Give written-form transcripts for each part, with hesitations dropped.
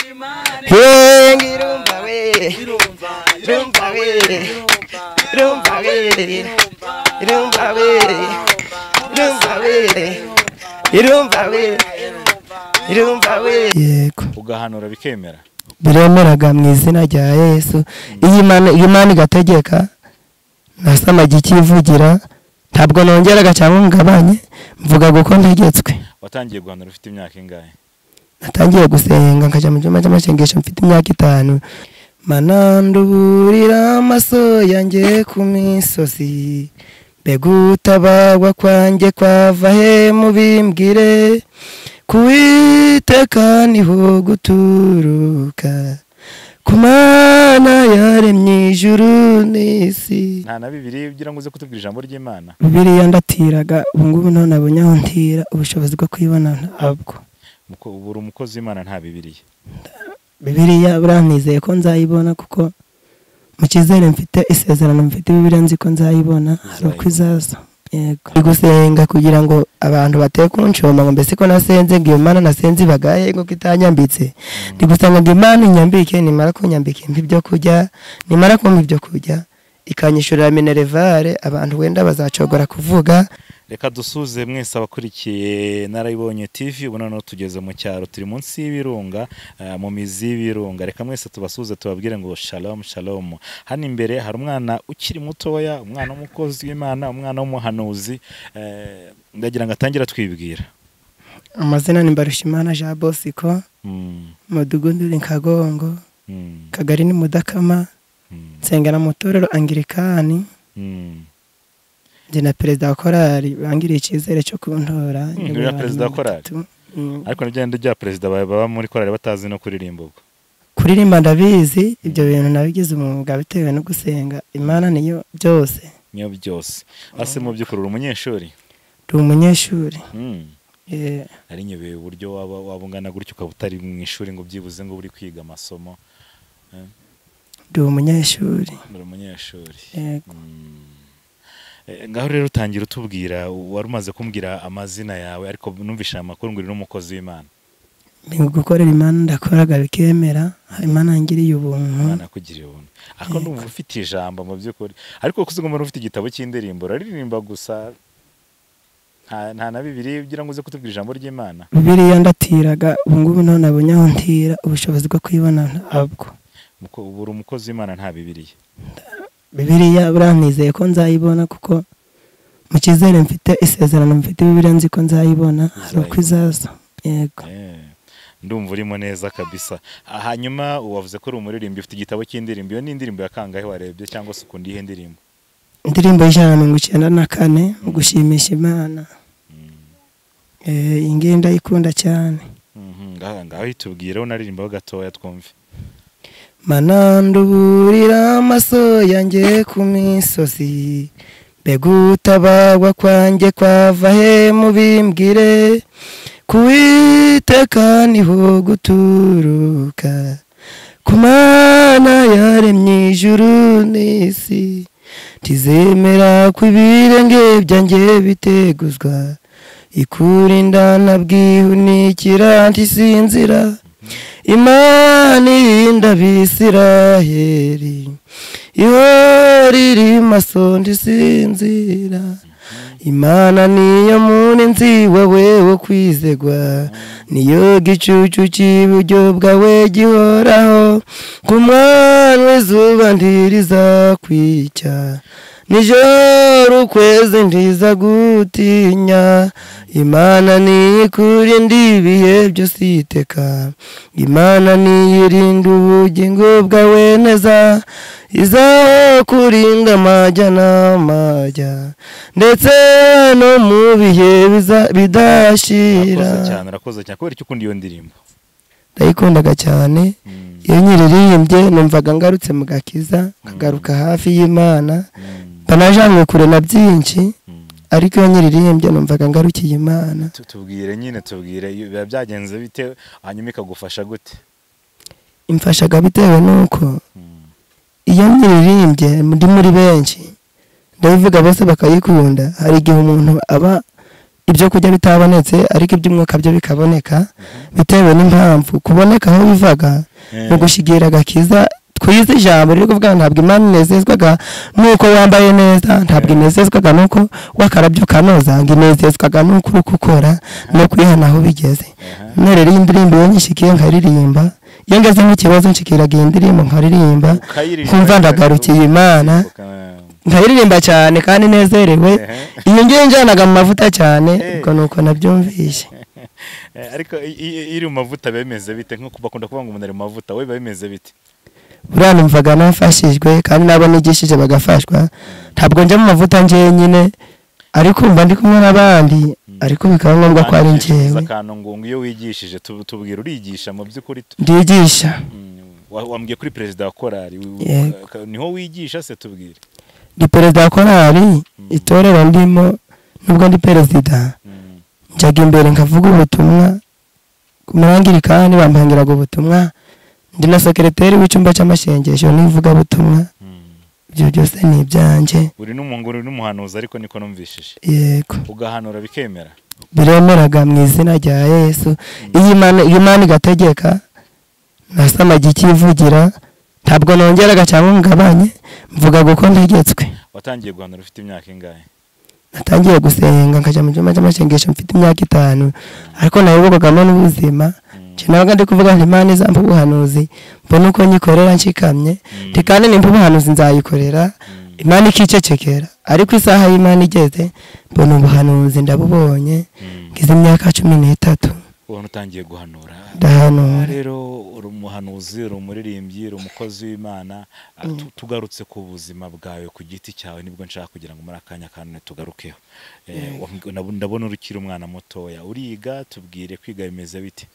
Irumva we, irumva we, irumva we, irumva we, irumva we, irumva we, irumva we. Yego. Ugahanura bikemera. Biremeraga mu izina rya Yesu. Iyi Imana igategeka nasama gikivugira, ntabwo nongeraga cyangwa ngabanye, mvuga guko ntegetswe. Watangiye guhanura ufite imyaka ingahe? Natangiye gusenga nkajya mu cyumba cy'amasengesho mfite imyaka 5. Mananduburira amaso yanjye ku misozi, mbega utabarwa kwanjye kwava he mubimbwire, ku Uwiteka niho guturuka, ku Mana yaremye ijuru n'isi. Nta na Bibiliya ugira ngo uze kutubwira ijambo ry'Imana? Bibiliya ndatiraga, ubu ngubu none nabonye aho ntira, ubushobozi bwo kuyibona ntabwo. Buri umukozi w'Imana nta Bibiliya. Bibiliya buranizeye ko nzayibona, kuko mu cyizere mfite, isezerano mfite, Bibiliya nzi ko nzayibona, hari uko izaza. Yego. Gusenga kugira ngo abantu batekunshoma ngo mbese ko nasenze, ngo iyo Mana nasenze ibagaye ngo kitanyambitse. Ndi gusanga ngo Imana inyambike, nimara kunyambika impa ibyo kurya, nimara kumpa ibyo kurya ikanyishurira minerevare, abantu wenda bazacogora kuvuga. Reka dusuze mwese abakurikiye Narayibonye TV. Ubu noneho tugeze mu cyaro, turi munsi y'ibirunga, mu mizi y'ibirunga. Reka mwese tubasuze tubabwire ngo shalom shalom. Hano imbere hari umwana ukiri mutoya, umwana w'umukozi w'Imana, umwana w'umuhanuzi. Ndagira ngo atangire twibwira. Amazina ni Mbarushimana Jean Bosco, mudugudu ni Kagongo, kagari ni Mudakama, nsengera mu torero Anglikani. Ndi na perezida wa korali bangiriye icyizere cyo kuntora. Ni perezida wa korali? Ariko nibyo rya perezida baba muri korali batazi no kuririmba. Ubwo kuririmba ndabizi, ibyo bintu nabigize umwuga bitewe no gusenga Imana niyo byose. Niyo byose. Ase mu by'ukuri uri umunyeshuri? Ndi umunyeshuri. Ari nyobeye uburyo waba ungana gutyo ukaba utari mu ishuri ngo byibuze ngo uri kwiga amasomo. Ndi umunyeshuri. Ndi umunyeshuri. Yego. Ngaho rero utangira utubwira, wari umaze kumbwira amazina yawe, ariko numvisha amakuru ngo uri n'umukozi w'Imana. Gukorera Imana ndakoraga bikemera, Imana yangiriye ubuntu. Imana yakugiriye ubuntu. Ariko ndumva ufite ijambo mu by'ukuri. Ariko kuzigoma ufite igitabo cy'indirimbo, uraririmba gusa, nta na Bibiliya ugira ngo uze kutubwira ijambo ry'Imana? Bibiliya ndatiraga, ubu ngubu none nabonye aho ntira, ubushobozi bwo kuyibona ntabwo. Buri umukozi w'Imana nta Bibiliya. Bibiliya buranizeye ko nzayibona, kuko mu cyizere mfite, isezerano mfite, Bibiliya nzi ko nzayibona, hari uko izaza. Yego. Ndumva urimo neza kabisa. Hanyuma wavuze ko uri umuririmbyi, ufite igitabo cy'indirimbo. Iyo ni indirimbo ya kangahe warebye, cyangwa se ukunda iyihe ndirimbo? Indirimbo 194 mu gushimisha Imana. Iyi ngiyi ndayikunda cyane. Ngaho itubwire unaririmbaho gatoya twumve. Mananduburira amaso yanjye ku misozi, mbega utabarwa kwanjye kwava he mubimbwire, ku Uwiteka niho guturuka, ku Mana yaremye ijuru n'isi, ntizemera ko ibirenge byanjye biteguzwa, ikurinda nabwihunikira ntisinzira, Imana irinda Abisiraheli, ihora iri maso ntisinzira, Imana niyo murinzi wawe wo kwizegwa, niyo gicucu cy'iburyo bwawe gihoraho, ku manywa izuba ntirizakwica, nijoro ukwezi ntizagutinya, Imana niyo ikurinda ibihe byose iteka, Imana niyo irinda ubugingo bwawe neza, izakurinda amajya n'amajya, ndetse no mu bihe bidashira. Urakoze cyane, urakoze cyane. Kubera icyo ukunda iyo ndirimbo? Ndayikundaga cyane. Iyo nyiririmbye numvaga ngarutse mu gakiza, nkagaruka hafi y'Imana. Banajanywe kure na byinshi, ariko iyo nyiririmbye numvaga ngarukiye Imana. Tubwire nyine, tubwire biba byagenze bite, hanyuma ikagufasha gute? Imfashaga bitewe nuko iyo nyiririmbye ndi muri benshi, ndabivuga bose bakayikunda. Hari igihe umuntu aba ibyo kurya bitabonetse ariko iby'umwuka byo bikaboneka bitewe n'impamvu kuboneka aho bivaga mu gushigira agakiza twize ijambo riri kuvuga ntabwo Imana inezezwaga nuko wambaye neza ntabwo inezezwaga nuko wakarabye ukanoza ngo inezezwaga nuko uri gukora no kwihana aho bigeze. None rero iyi ndirimbo iyo nyishikiye nkaririmba iyo ngeze nk'ikibazo nshikiraga iyi ndirimbo nkaririmba nkumva ndagarukiye Imana nkaririmba cyane kandi nezerewe iyo ngiye njyanaga mu mavuta cyane ubwo nuko nabyumvishe. Ariko iri mu mavuta bemeze bite nko bakunda kuvuga ngo umuntu ari mu mavuta we bemeze bite? Buriya numvaga nafashijwe kandi nabo nigishije bagafashwa ntabwo njya mu mavuta njyenyine ariko mba ndi kumwe n'abandi ariko bikaba ngombwa ko ari njyewe. Akantu ngo iyo wigishije tubwira urigisha mu by'ukuri? Ndigisha. Wambwiye kuri perezida wa korali niho wigisha se tubwire? Ndi perezida wa korali itorero ndimo nubwo ndi perezida njyaga imbere nkavuga ubutumwa ku murangirikani bampangiraga ubutumwa ndi na sekreteri w'icyumba cy'amashengesho n'ivugabutumwa ibyo byose ni ibyanjye. Uri n'umunguru n'umuhanuzi ariko niko numvishije. Yego. Ugahanura bikemera? Biremeraga mu izina rya Yesu. Iyo Imana igategeka nasama gikivugira ntabwo nongeraga cyangwa ngabanye mvuga guko ntegetswe. Watangiye guhanura ufite imyaka ingahe? Natangiye gusenga nkajya mu cyumba cy'amashengesho mfite imyaka 5 ariko nayobogagamo n'ubuzima. Nabaga ndi kuvuga nti Imana izampa ubuhanuzi mbona uko nyikorera nshikamye nti kandi nimba ubuhanuzi nzayikorera Imana ikicecekera ariko isaha y'Imana igeze mbona ubuhanuzi ndabubonye ngize imyaka 13 ubona utangiye guhanura. Ndahanura. Rero uri umuhanuzi uri umuririmbyi uri umukozi w'Imana tugarutse ku buzima bwawe ku giti cyawe nibwo nshaka kugira ngo muri akanya kanone tugarukeho. Ndabona urukiri umwana mutoya uriga tubwire kwiga bimeze bite?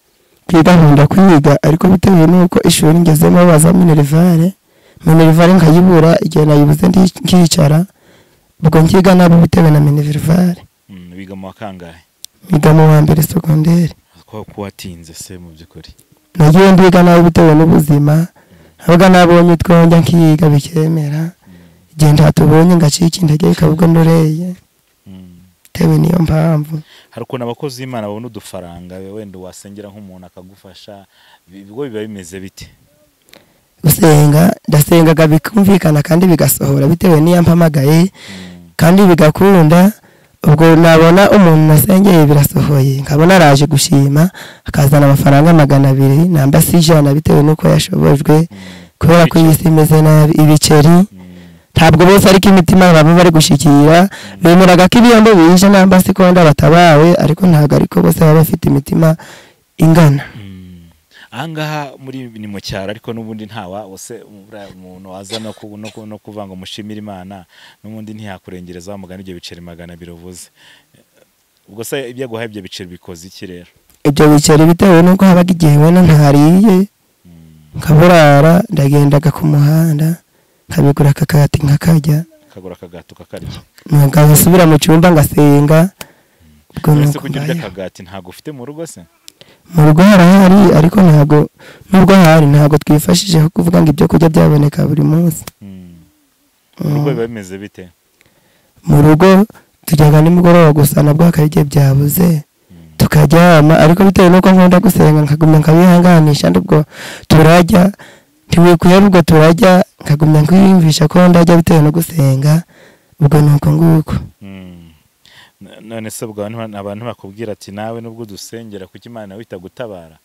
Kwiga nkunda kwiga ariko bitewe nuko ishuri ngezemo baza minerivare nkayibura igihe nayibuze nkicara ubwo nkiga nabo bitewe na minerivare. Wiga mu wakangahe? Wiga mu wa mbere secondaire. Ko watinze se mu by'ukuri? Nagiye ndiga nabo bitewe n'ubuzima nabaga nabonye twonjya nkiga bikemera igihe ntatubonye ngacika intege ikabwo ndoreye bitewe niyo mpamvu. Hari ukuntu abakozi b'Imana babona udufaranga wenda wasengera nk'umuntu akagufasha ibigo biba bimeze bite? Gusenga ndasengaga bikumvikana kandi bigasohora bitewe n'iyo mpamagaye kandi bigakunda ubwo nabona umuntu nasengeye birasohoye nkabona araje gushima akazana amafaranga 200 namba si 100 bitewe nuko yashobojwe kubera ko iyi si imeze nabi ibiceri ntabwo bose ariko imitima baba bari gushikira bemeraga ko ibiyombo bije namba si konda batabawe ariko ntabwo ariko bose baba bafite imitima ingana. Ahangaha muri ni mu cyaro ariko n'ubundi ntawa ose umuntu waza no kuvuga ngo mushimire Imana n'ubundi ntiyakurengereza mugana ibyo biceri 200 uvuze. Ubwo se ibyo guha ibyo biceri bikoze iki rero? Ibyo biceri bitewe nuko habaga igihe wena ntariye nkaburara ndagendaga ku muhanda nkabigura akakati nkakarya kagura akagato kakarya ngasubira mu cyumba ngasenga. Ubwo nuko kurya akagati ntago ufite mu rugo se? Mu rugo harahari ariko ntago nubwo hari ntago twifashije kuvuga ngo ibyo kurya byaboneka buri munsi. Mu rugo biba bimeze bite? Mu rugo tujyaga nimugoroba gusa nabwo akarye byabuze tukaryama ariko bitewe nuko nkunda gusenga nkagumya nkabihanganisha ndubwo turajya ntiwikuye ubwo turajya nkagumya nkwiyumvisha ko ndajya bitewe no gusenga ubwo nuko nguko. None se ubwo abantu bakubwira ati nawe nubwo dusengera kuki Imana witagutabara?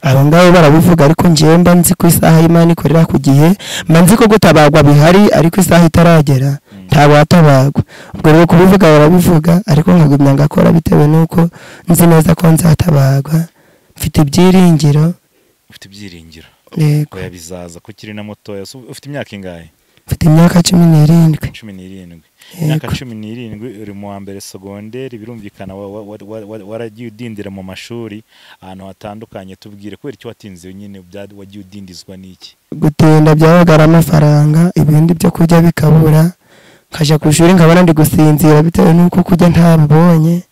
Abo ngabo barabivuga ariko njyewe mba nzi ko isaha y'Imana ikorera ku gihe mba nzi ko gutabarwa bihari ariko isaha itaragera ntabwo watabarwa ubwo rero kubivuga barabivuga ariko nkagumya ngakora bitewe nuko nzi neza ko nzatabarwa mfite ibyiringiro. Ufite ibyiringiro? Yego. Oya bizaza ko ukiri na mutoya. Ufite imyaka ingahe? Mfite imyaka 17. 17. Imyaka 17 uri mu wa mbere secondaire birumvikana waragiye udindira mu mashuri ahantu hatandukanye tubwire kubera icyo watinze nyine wagiye udindizwa n'iki? Gutinda byabagara amafaranga ibindi byo kurya bikabura nkaja ku ishuri nkabona ndi gusinzira bitewe nuko kurya ntabibonye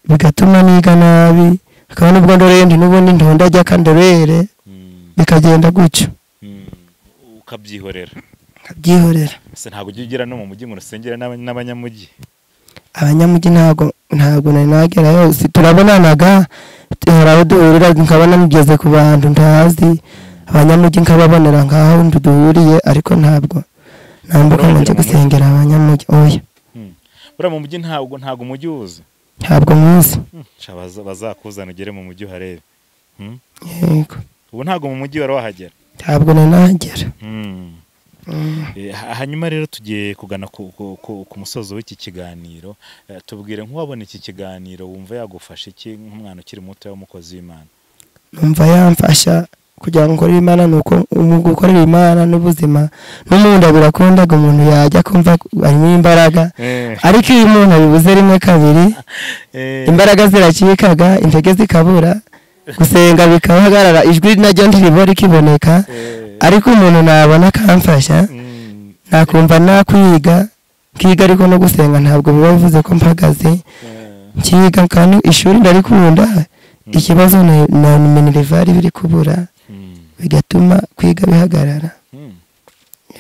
bigatuma niga nabi akaba nubwo ndoreye ndi n'ubundi ntonda ajya kandorere bikagenda gutyo. Ukabyihorera? Nkabyihorera. Ese ntabwo ujya ugera no mu mujyi ngo usengere n'abanyamujyi? Abanyamujyi ntabwo nari nagerayo, turabonanaga hari aho duhurira nkabona mugeze ku bantu ntazi, abanyamujyi nkababonera nkaho duhuriye, ariko ntabwo nambuka ngo njye gusengera abanyamujyi. Oya. Buriya mu mujyi ntabwo umujyi uwuzi? Ntabwo muzi. Bazakuzana ugere mu mujyi uharebe. Yego. Ubu ntabwo mu mujyi wari wahagera? Ntabwo nari nahagera. Hanyuma rero tugiye kugana ku musozo w'iki kiganiro, tubwire nk'uwabona iki kiganiro wumva yagufasha iki nk'umwana ukiri muto w'umukozi w'Imana? Numva yamfasha kugira ngo nkorere Imana, nuko gukorera Imana n'ubuzima n'umunda birakundaga, umuntu yajya kumva harimo imbaraga, ariko iyo umuntu abibuze rimwe kabiri imbaraga ziracikaga, intege zikabura, gusenga bikahagarara, ijwi naryo ntiriba rikiboneka. Ariko umuntu nabona akamfasha nakumva nakwiga nkiga, ariko no gusenga ntabwo biba bivuze ko mpagaze nkiga, kandi ishuri ndarikunda, ikibazo na minerval biri kubura bigatuma kwiga bihagarara.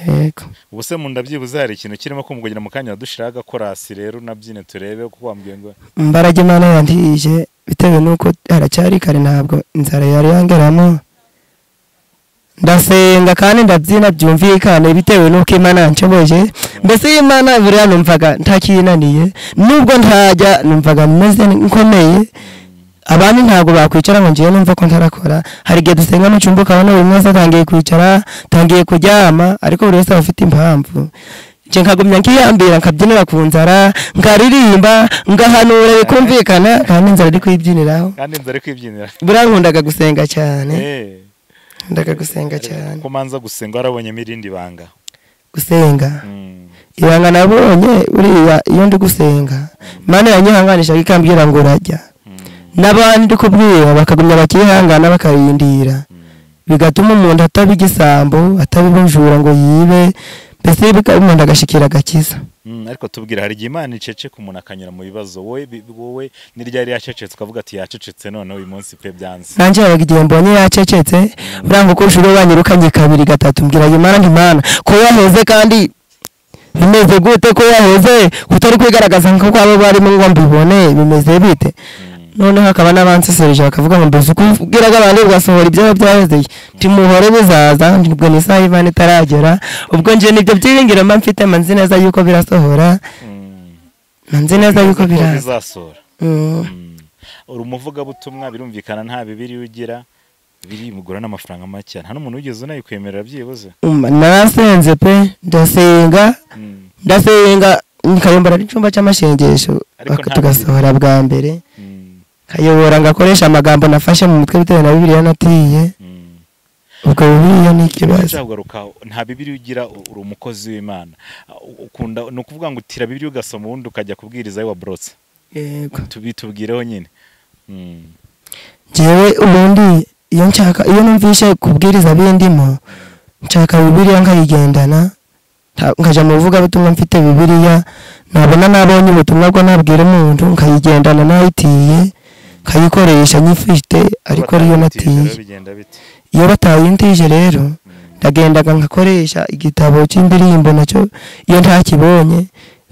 Yego. Ubu se mu ndabyibuze hari ikintu kirimo kumugogera mu kanya wadushiraho agakorasi rero nabyine turebe kuko wambwiye ngo imbaraga Imana yantije bitewe nuko haracyari kare, ntabwo inzara yari yangeramo, ndasenga kandi ndabyina byumvikane bitewe nuko Imana yanshoboje. Mbese Imana buriya numvaga ntakinaniye, nubwo ntajya numvaga meze nkomeye. Abandi ntabwo bakwicara ngo ngiye numva ko ntarakora. Hari igihe dusenga mu cyumba ukabona buri wese atangiye kwicara, atangiye kuryama, ariko buri wese aba afite impamvu. Nje nkagumya nkiyambira, nkabyinira ku nzara, nkaririmba, ngahanura bikumvikana, kandi inzara iri kwibyiniraho. Kandi inzara iri kwibyinira. Buriya nkundaga gusenga cyane. Nkundaga gusenga cyane. Ko manza gusenga warabonyemo irindi banga? Gusenga. Ibanga nabonye buriya iyo ndi gusenga, Imana yanyihanganisha ikambwira ngo urajya. N'abandi kubwira bakagumya bakihangana bakarindira, bigatuma umuntu ataba igisambo, ataba ubujura ngo yibe, mbese umuntu agashikira agakiza. Ariko tubwira, hari igihe Imana iceceka umuntu akanyura mu bibazo, wowe ni ryari yacecetse ukavuga ati yacecetse none uyu munsi pe byanze? Nanjye yabaga igihe mbonye yacecetse, buriya ngo ushobora wanyirukanye kabiri gatatu, mbwira Imana nti Imana ko yaheze kandi bimeze gute, ko yaheze utari kwigaragaza nk'uko abo barimo ngo mbibone bimeze bite? Noneho hakaba n'abansesereje bakavuga ngo mbese uko ubwiraga abantu ugasohora ibyawe byahezeye, ntimuhore bizaza, ubwo ni isaha Imana itaragera. Ubwo nje nibyo byiringiro mba mfite, mba nzi neza yuko birasohora, mba nzi neza yuko birazasohora. Uri umuvugabutumwa birumvikana, nta Bibiliya ugira, biri mugura n'amafaranga make, nta n'umuntu wigeze unayikwemerera byibuze? Narasenze pe, ndasenga ndasenga, nkayombora n'icyumba cy'amashengesho tugasohora bwa mbere, kayobora ngakoresha amagambo nafashe mu mutwe bitewe na Bibiliya natiye. Ubwo Bibiliya ni ikibazo. Nta Bibiliya ugira, uri umukozi w'Imana, ukunda ni ukuvuga ngo utira Bibiliya ugasoma ubundi ukajya kubwiriza ayo waborotse. Yego. Tubitubwireho nyine. Njyewe ubundi iyo nshaka, iyo numvishe kubwiriza bindimo, nshaka Bibiliya nkayigendana, nkaja mu buvugabutumwa mfite Bibiliya, nabona nabonye ubutumwa bwo nabwira umuntu nkayigendana nayitiye, nkayikoresha nyifite, ariko ariyo natiye. Iyo batayintije rero ndagendaga nkakoresha igitabo cy'indirimbo, nacyo iyo ntakibonye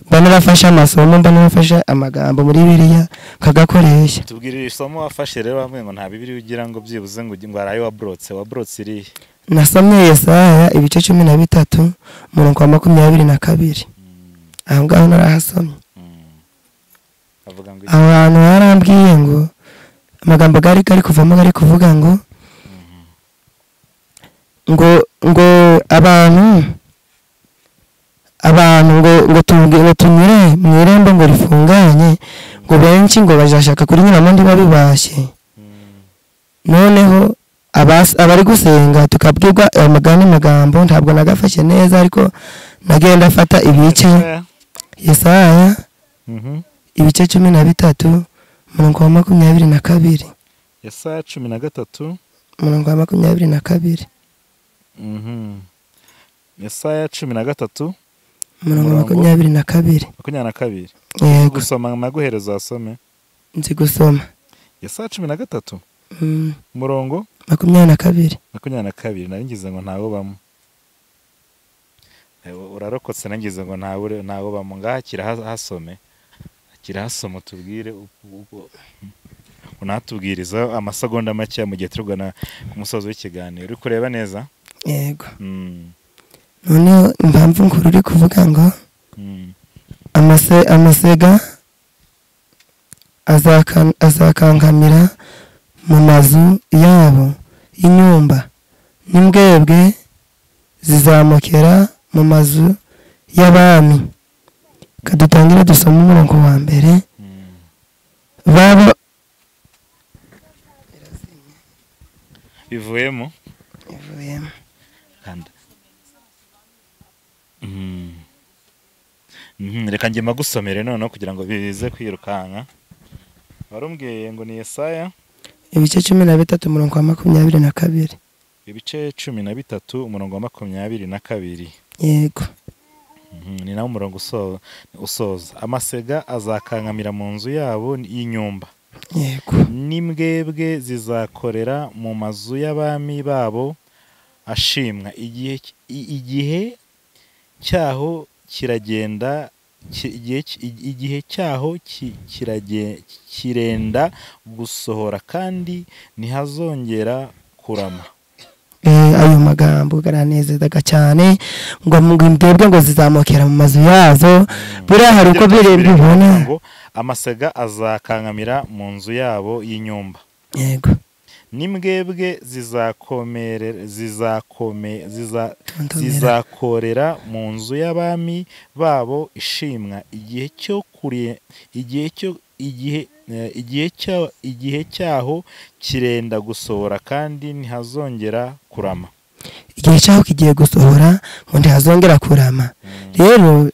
mba narafashe amasomo, mba narafashe amagambo muri Bibiliya nkagakoresha. Tubwire isomo wafashe rero, bamwe ngo nta Bibiliya ugira ngo byibuze ngo arayo waborotse, waborotse irihe? Nasomye Yesaya ibice 13 umurongo wa 22. Aho ngaho narahasomye. Abantu barambwiye ngo amagambo gari kari kuvamo gari kuvuga ngo ngo abantu ngo tunyure mu irembo ngo rifunganye, ngo benshi ngo bazashaka kuri nyiramo ndi babibashye. Noneho abari gusenga tukabwirwa amagana magambo, ntabwo nagafashe neza, ariko nagenda afata ibice Yesaya ibice 13 umurongo wa 22. Yesaya 13 umurongo wa 22. Yesaya 13 umurongo wa 22. 22. Yego. Gusoma maguhereza asome. Nzi gusoma. Yesaya 13 umurongo 22. 22. Naringize ngo ntawo bamo. Urarokotse, nangize ngo ntawo bamo, ngahakira hasome. Kirasoma tubwire unatubwiriza amasegonda make mu gihe turugana ku musozo w'ikiganiro. Uri kureba neza? Yego. Noneho impamvu nkuru uri kuvuga ngo amasega azakankamira mu mazu yabo y'inyumba, n'imbwebwe zizamukera mu mazu y'abami. Kadutangire dusome umurongo wa mbere. Baba bivuyemo kanda. Reka njye magusomere noneho kugira ngo bize kwirukanka. Warumbwiye ngo ni Yesaya ibice 13 umurongo wa 22. Ibice 13 umurongo wa 22. Yego. Ni nawo umurongo usoza. Amasega azakankamira mu nzu yabo y'inyumba. Yego. N'imbwebwe zizakorera mu mazu y'abami babo ashimwa. Igihe cyaho kiragenda, igihe cyaho kirenda gusohora kandi ntihazongera kurama. Ayo magambo garanezezaga cyane ngo imbwebwe ngo zizamukera mu mazu yazo. Buriya hari uko bibona ngo amasega azakankamira mu nzu yabo y'inyumba. Yego. N'imbwebwe zizakorera mu nzu y'abami babo ishimwa. Igihe cyaho kirenda gusohora kandi ntihazongera kurama. Igihe cyaho kigiye gusohora ngo ntihazongera kurama. Rero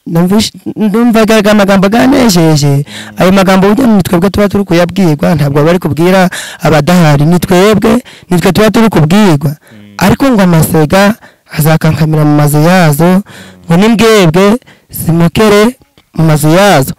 numvaga amagambo ganejeje. Ayo magambo ujya mu twebwe tuba turi kuyabwirwa, ntabwo bari kubwira abadahari, ni twebwe nitwe tuba turi kubwirwa. Ariko ngo amasega azakankamira mu mazu yazo, ngo n'imbwebwe zimukere mu mazu yazo.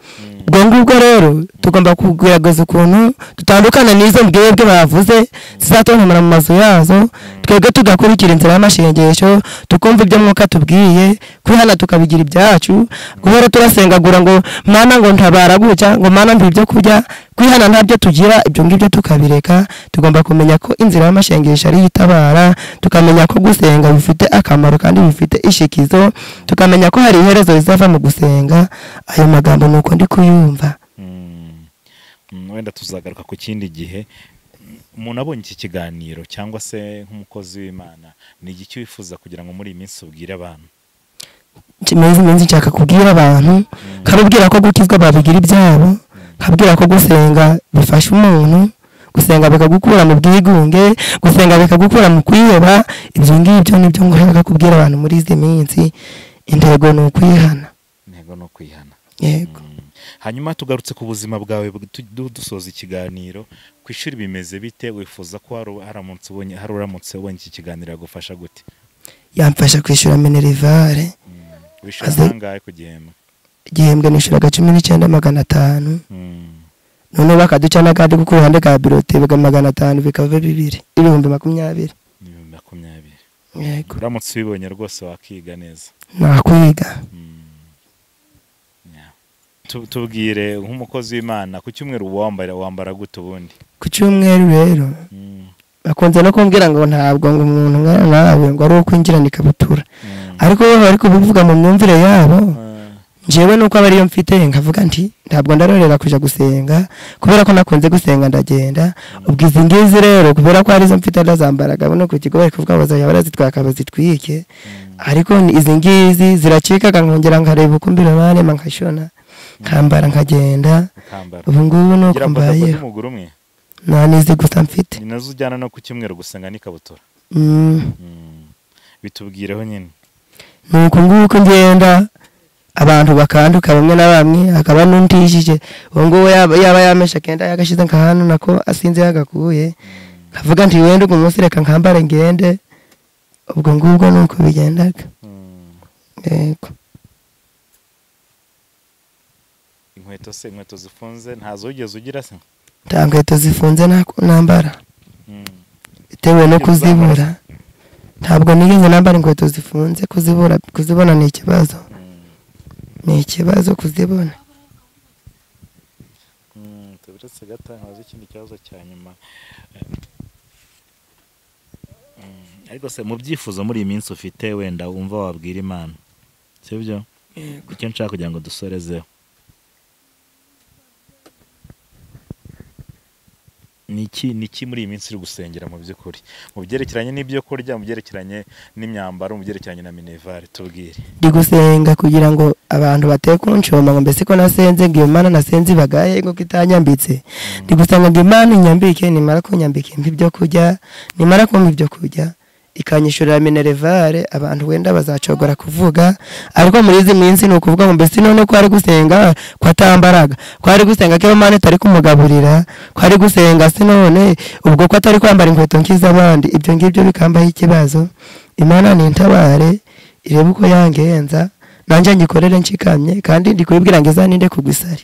Ubwo ngubwo rero tugomba kugerageza ukuntu dutandukana n'izo mbwebwe bavuze zizatontomera mu mazu yazo, twebwe tugakurikira inzira y'amashengesho, tukumva ibyo Mwuka tubwiye, kwihana tukabigira ibyacu, guhora turasengagura ngo Mana ngo ntabara gutya, ngo Mana mpa ibyo kurya, kwihana ntabyo tugira, ibyo ngibyo tukabireka. Tugomba kumenya ko inzira y'amashengesho ari itabara, tukamenya ko gusenga bifite akamaro kandi bifite ishikizo, tukamenya ko hari iherezo rizava mu gusenga. Ayo magambo nuko ndi kuyumva. Wenda tuzagaruka ku kindi gihe. Umuntu abonye iki kiganiro cyangwa se nk'umukozi w'Imana, ni igiki wifuza kugira ngo muri iyi minsi ubwire abantu? Iminsi nshaka kubwira abantu, nkababwira ko gukizwa babigira ibyabo, nkabwira ko gusenga bifasha umuntu, gusenga bikagukura mu bwigunge, gusenga bikagukura mu kwiheba. Ibyo ngibyo nibyo nshaka kubwira abantu muri izi minsi. Intego ni ukwihana. Intego ni ukwihana. Yego. Hanyuma tugarutse ku buzima bwawe dusoza ikiganiro, ku ishuri bimeze bite? Wifuza ko haramutse ubonye iki kiganiro yagufasha gute? Yamfasha kwishyura minerivare. Wishyura angahe ku gihembwe? Igihembwe nishyuraga 19,500. Noneho bakaduca n'akandi ku ruhande ka birote biga 500 bikava 2 20,000. 20,000. Yego. Uramutse ubibonye rwose wakiga neza. Nakwiga. Tubwire nk'umukozi w'Imana, ku cyumweru wambara gute ubundi? Ku cyumweru rero bakunze no kumbwira ngo ntabwo ngo umuntu nawe ngo ari ukwinjirana ikabutura, ariko bo bari kubivuga mu myumvire yabo. Njyewe nuko aba ariyo mfite nkavuga nti ntabwo ndarorera kuja gusenga kubera ko nakunze gusenga ndagenda. Ubwo izi ngizi rero kubera ko arizo mfite ndazambaraga no ku kigo bari kuvuga bazajya barazitwaka bazitwike, ariko izi ngizi ziracikaga nkongera nkareba uko mbirabane nkashona nkambara nkagenda. Ubu ngubu nuko mbayeho. Nta nizi gusa mfite. Ni nazo ujyana no ku cyumweru gusenga n'ikabutura. Bitubwireho nyine. Nuko nguko ngenda abantu bakanduka bamwe na bamwe, hakaba n'untijije uwo nguwo yaba yamesha kenda yagashize nka hano nako asinze yagakuye, kavuga nti wenda ubwo munsi reka nkambare ngende. Ubwo ngubwo nuko bigendaga. Yego. Inkweto se, inkweto zifunze ntazo wigeze ugira se? Nta nkweto zifunze nambara. Bitewe no kuzibura. Ntabwo nigeze nambara inkweto zifunze, kuzibona ni ikibazo. Ni ikibazo kuzibona. Uretse gato nkabaza ikindi kibazo cya nyuma. Ariko se mu byifuzo muri iyi minsi ufite wenda wumva wabwira Imana, sibyo? Icyo nshaka kugira ngo dusorezeho niki muri iyi minsi uri gusengera mu by'ukuri, mu byerekeranye n'ibyo kurya, mu byerekeranye n'imyambaro, mu byerekeranye na minerval, tubwire. Ndi gusenga kugira ngo abantu bateye kunshoma ngo mbese ko nasenze ngo iyo Mana nasenze ibagaye ngo kitanyambitse. Ndi gusenga ngo Imana inyambike, nimara kunyambika impa ibyo kurya, nimara kumpa ibyo kurya ikanyishurira minerval, abantu wenda bazacogora kuvuga. Ariko muri izi minsi ni ukuvuga ngo mbese none ko ari gusenga ko atambaraga, ko ari gusenga ko Imana itari kumugaburira, ko ari gusenga se none ubwo ko atari kwambara inkweto nk'iz'abandi. Ibyo ngibyo bikambaho ikibazo. Imana nintabare irebe uko yangenza, nanjye ngikorere nshikamye, kandi ndi kubibwira ngo izaninde kugwisari.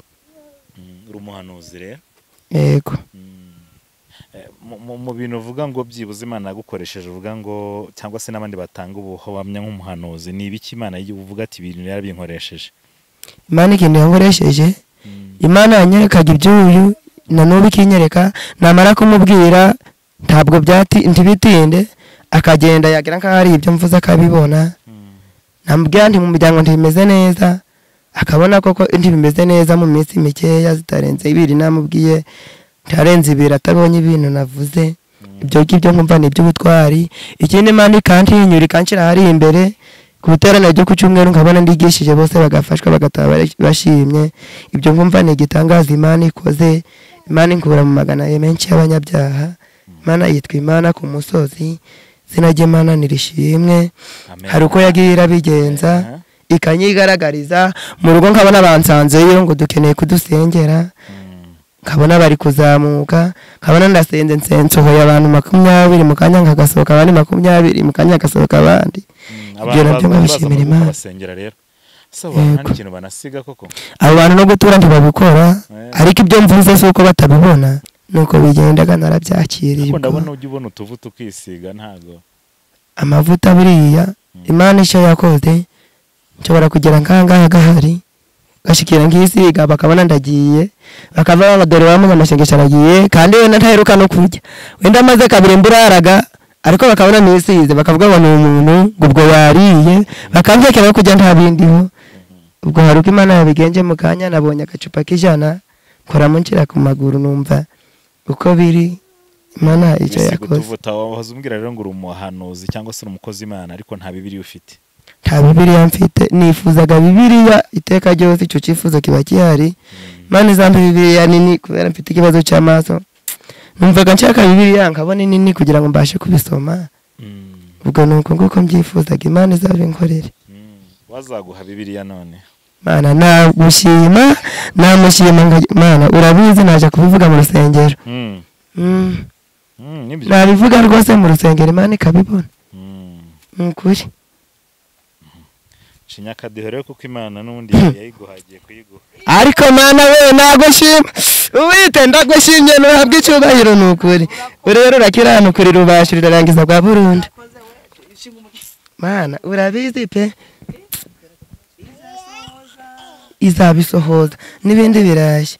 Uri umuhanuzi rero? Yego. Mu bintu uvuga ngo byibuze Imana yagukoresheje, uvuga ngo cyangwa se n'abandi batanga ubuhamya nk'umuhanuzi, ni ibiki Imana uvuga ati ibintu yarabinkoresheje? Imana ikintu yankoresheje, Imana yanyerekaga iby'uyu na n'ubu ikinyereka, namara kumubwira ntabwo ntibitinde, akagenda yagira nkaho ari ibyo mvuze akabibona. Namubwira nti mu muryango ntibimeze neza, akabona koko ntibimeze neza mu minsi mikeya zitarenze ibiri namubwiye ntarenze ibiri atabonye ibintu navuze. Ibyo ngibyo nkumva ni iby'ubutwari. Ikindi Imana ikantinyura ikanshyira hari imbere ku biterane byo ku cyumweru, nkabona ndigishije bose bagafashwa bagataha bashimye. Ibyo nkumva ni igitangaza Imana ikoze. Imana inkura mu magana menshi y'abanyabyaha. Imana yitwa Imana ku musozi, izina ry'Imana nirishimwe. Hari uko yagiye irabigenza ikanyigaragariza mu rugo, nkabona bansanzeyo ngo dukeneye kudusengera, nkabona bari kuzamuka, nkabona ndasenze nsensohoye abantu 20 mu kanya nkagasohoka abandi 20 mu kanya hagasohoka abandi. Ibyo nabyo nkabishimira Imana. Basengera rero saba nta kintu banasiga koko, abo bantu no gutura ntibabikora, ariko ibyo mvuze si uko batabibona, nuko bigendaga narabyakiriye. Ariko ndabona ujya ubona utuvuta ukisiga, ntago amavuta buriya Imana icyo yakoze nshobora kugera nkangaha gahari gashikira nkisiga bakabona ndagiye, bakava ngo dore wa munyamashengesho aragiye, kandi wenda ntaheruka no kurya, wenda amaze kabiri mburaraga, ariko bakabona nisize bakavuga ngo ni umuntu ngo ubwo yariye, bakamvekera kujya nta bindiho. Ubwo hari uko Imana yabigenje mu kanya nabonye agacupa k'ijana nkoramo nshyira ku maguru, numva uko biri. Imana icyo yakoze. Wahoze umbwira rero ngo uri umuhanuzi cyangwa se umukozi Imana, ariko nta Bibiliya ufite. Nta Bibiliya mfite, nifuzaga Bibiliya iteka ryose, icyo cyifuzo kiba gihari. Imana izampa Bibiliya nini kubera mfite ikibazo cy'amaso, numvaga nshaka Bibiliya nkabona nini kugira ngo mbashe kubisoma. Ubwo nuko nguko mbyifuzaga, Imana izabinkorere. Wazaguha Bibiliya none? Mana nagushima, namushima Mana urabizi, naje kubivuga mu rusengero. Nabivuga rwose mu rusengero Imana ikabibona. Nukuri. Shinyaka duhere kuko Imana n'undi yayiguhagiye kuyiguha. Ariko Mana we nagushima, uwite ndagushimye nuhabwa icyubahiro nukuri. Rero urakiranuka rubasha rurarangiza bwa burundu. Mana urabizi pe, izabisohoza n'ibindi biraje.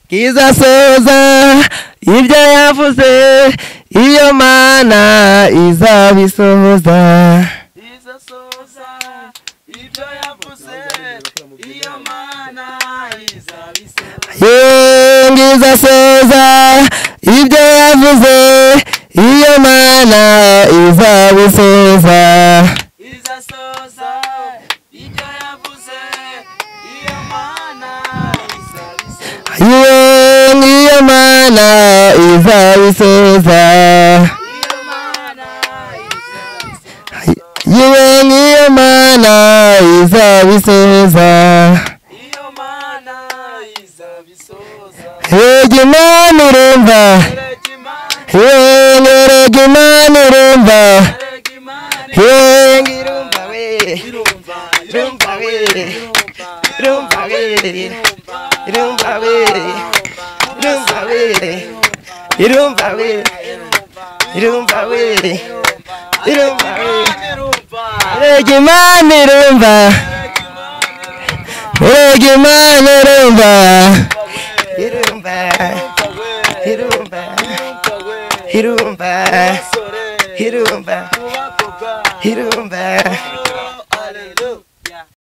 Izasohoza ibyo yavuze, iyo Mana izabisohoza. Izasohoza ibyo yavuze, iyo Mana izabisohoza. Izasohoza ibyo yavuze, iyo Mana izabisohoza. Izasohoza ibyo yavuze, iyo Mana izabisohoza. Iyo Mana izabisohoza. Iyo Mana izabisohoza. Iyo Mana izabisohoza. Erega Imana irumva, erega Imana irumva, irumva we, irumva we, irumva we, irumva we, irumva we, irumva we, irumva we, irumva we. Erega Imana irumva, Erega Imana irumva, irumva, irumva, irumva, irumva, irumva.